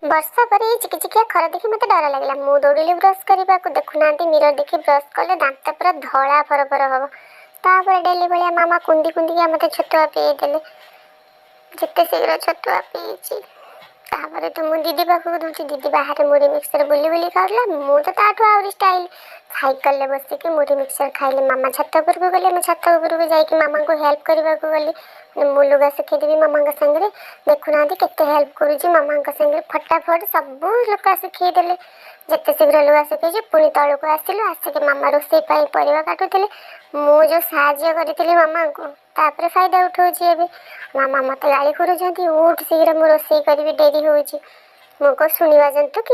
ବର୍ଷା ପରେ ଏଇ ଚିକିଚିକିଆ ଖରା ଦେଖି ମୋତେ ଡର ଲାଗିଲା। ମୁଁ ଦୌଡ଼ିଲି ବ୍ରସ୍ କରିବାକୁ। ଦେଖୁନାହାନ୍ତି, ମିରର ଦେଖି ବ୍ରସ୍ କଲେ ଦାନ୍ତ ପୁରା ଧଳା ଫର ଫର ହବ। ତାପରେ ଡେଲି ଭଳିଆ ମାମା କୁନ୍ଦି କୁନ୍ଦିକି ମୋତେ ଛତୁଆ ପିଏଇ ଦେଲେ। ଯେତେ ଶୀଘ୍ର ଛତୁଆ ପିଇଛି, ତାପରେ ତ ମୁଁ ଦିଦି ପାଖକୁ ଦଉଛି। ଦିଦି ବାହାରେ ମୁଢ଼ି ମିକ୍ସଚର ବୁଲି ବୁଲି ଖାଉଥିଲା। ମୁଁ ତ ତାଠୁ ଆହୁରି ଷ୍ଟାଇଲ୍, ସାଇକେଲରେ ବସିକି ମୁଢ଼ି ମିକ୍ସଚର ଖାଇଲି। ମାମା ଛାତ ଉପରକୁ ଗଲେ, ମୁଁ ଛାତ ଉପରକୁ ଯାଇକି ମାମାଙ୍କୁ ହେଲ୍ପ କରିବାକୁ ଗଲି। ମାନେ ମୁଁ ଲୁଗା ଶୁଖେଇଦେବି ମାମାଙ୍କ ସାଙ୍ଗରେ। ଦେଖୁନାହାନ୍ତି, କେତେ ହେଲ୍ପ କରୁଛି ମାମାଙ୍କ ସାଙ୍ଗରେ। ଫଟାଫଟ ସବୁ ଲୁଗା ଶୁଖେଇଦେଲେ। ଯେତେ ଶୀଘ୍ର ଲୁଗା ଶୁଖେଇଛି, ପୁଣି ତଳକୁ ଆସିଲୁ। ଆସିକି ମାମା ରୋଷେଇ ପାଇଁ ପରିବା କାଟୁଥିଲେ। ମୁଁ ଯେଉଁ ସାହାଯ୍ୟ କରିଥିଲି ମାମାଙ୍କୁ, ତାପରେ ଫାଇଦା ଉଠଉଛି ଏବେ। ମାମା ମୋତେ ଗାଳି କରୁଛନ୍ତି, "ଉଠ ଶୀଘ୍ର, ମୁଁ ରୋଷେଇ କରିବି, ଡେରି ହେଉଛି।" ମୁଁ କ'ଣ ଶୁଣିବା ଜନ୍ତୁ କି?